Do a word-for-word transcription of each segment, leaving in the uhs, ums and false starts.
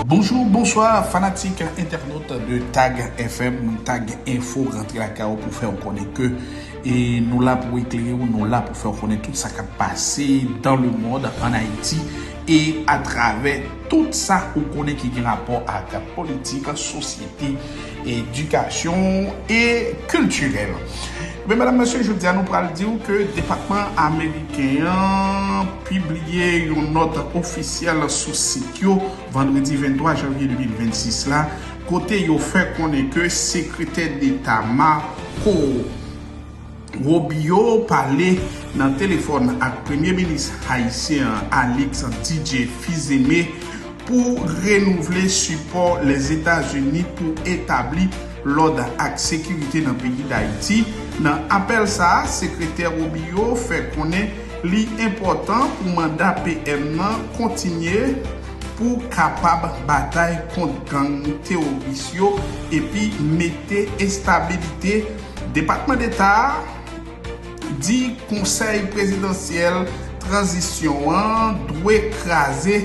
Bonjou, bonswa, fanatik, entènot de Tag F M, Tag Info rantre lakay ou pou fè w konnen ke e nou la pou eklere w, nou la pou fè w konnen tout sa k ap pase dans le monde, en Haïti, e atravè tout sa ou konnen ki gen rapò ak politik, sosyete, edikasyon e kiltirèl. Men medam, mesye, jodi a nou pral di w ke depatman ameriken an pibliye yon nòt ofisyèl sou sit yo vandredi venntwa janvye de mil vennsis la, kote yo fè konnen ke sekretè deta Marco Rubio pale nan telefòn ak premye minis ayisyen an, Alix Didier Fils-Aimé, pou renouvle sipò Lèzetazini pou etabli lòd ak sekirite nan peyi Dayiti. Nan apèl sa a, sekretè Rubio fè konnen li enpòtan pou manda P M nan kontinye pou kapab batay kont gang teworis yo epi mete estabilite. Depatman Deta a di Konsèy Prezidansyèl Tranzisyon an dwe kraze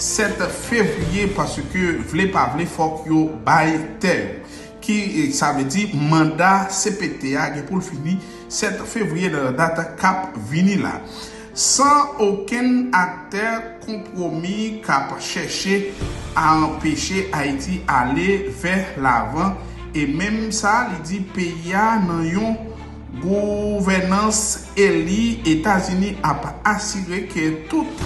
sèt fevriye, paske vle pa vle, fòk yo bay tè yo. Ki, sa vle di, manda C P T a gen pou l fini sèt fevriye nan dat k ap vini la. San okenn aktè konpwomi k ap chèche a anpeche Ayiti ale vè lavan, e menm sa, li di peyi a nan yon gouvènans eli, Etazini ap asire ke tout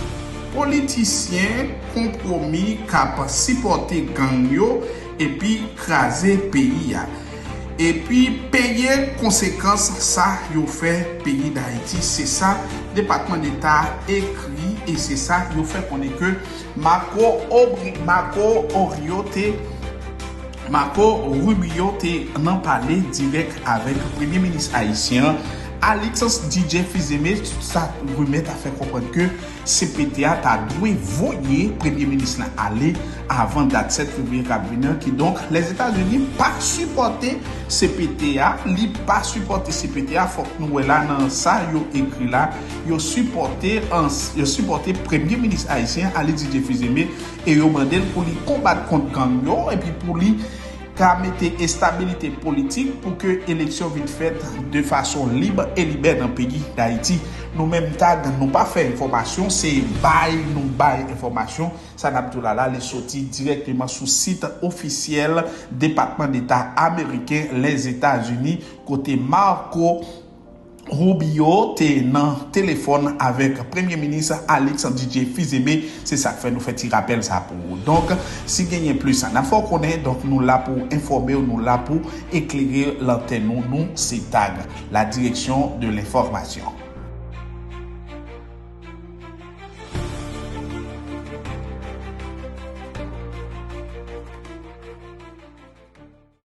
politisyen konpwomi k ap sipòte gang yo epi kraze peyi a, epi peye konsekans sa yo fè peyi Dayiti. Se sa Depatman Deta ekri e se sa yo fè konnen ke Marco Obri-, Marco Orio te Marco Rubio te nan pale dirèk avèk premye minis ayisyen an, Alix Didier Fils-Aimé. Sa rimè ta fè konprann ke C P T a ta dwe voye premye minis la ale avan dat sèt fevriye k ap vini an. Kidonk, Lèzetazini pa sipòte C P T a, li pa sipòte C P T a. Fòk nou wè la nan sa yo ekri la, yo sipòte, an, yo sipòte premye minis ayisyen, Alix Didier Fils-Aimé, e yo mande l pou li konbat kont gang yo epi pou li ka mete estabilite politik pou ke eleksyon vin fèt de fason lib e libè nan peyi Dayiti. Nou menm Tag, nou pa fè enfòmasyon, se bay nou bay enfòmasyon. Sa n ap di w la la, li soti dirèkteman sou sit ofisyèl Depatman Deta ameriken Lèzetazini, kote Marco Rubio te nan telefòn avèk premye minis Alix Didier Fils-Aimé. Se sa k fè nou fè ti rapèl sa pou ou. Donk, si genyen plis, n a fè w konnen. Donk, nou la pou enfòme w, nou la pou eklere lantèn ou. Nou se Tag, la direction de l'information.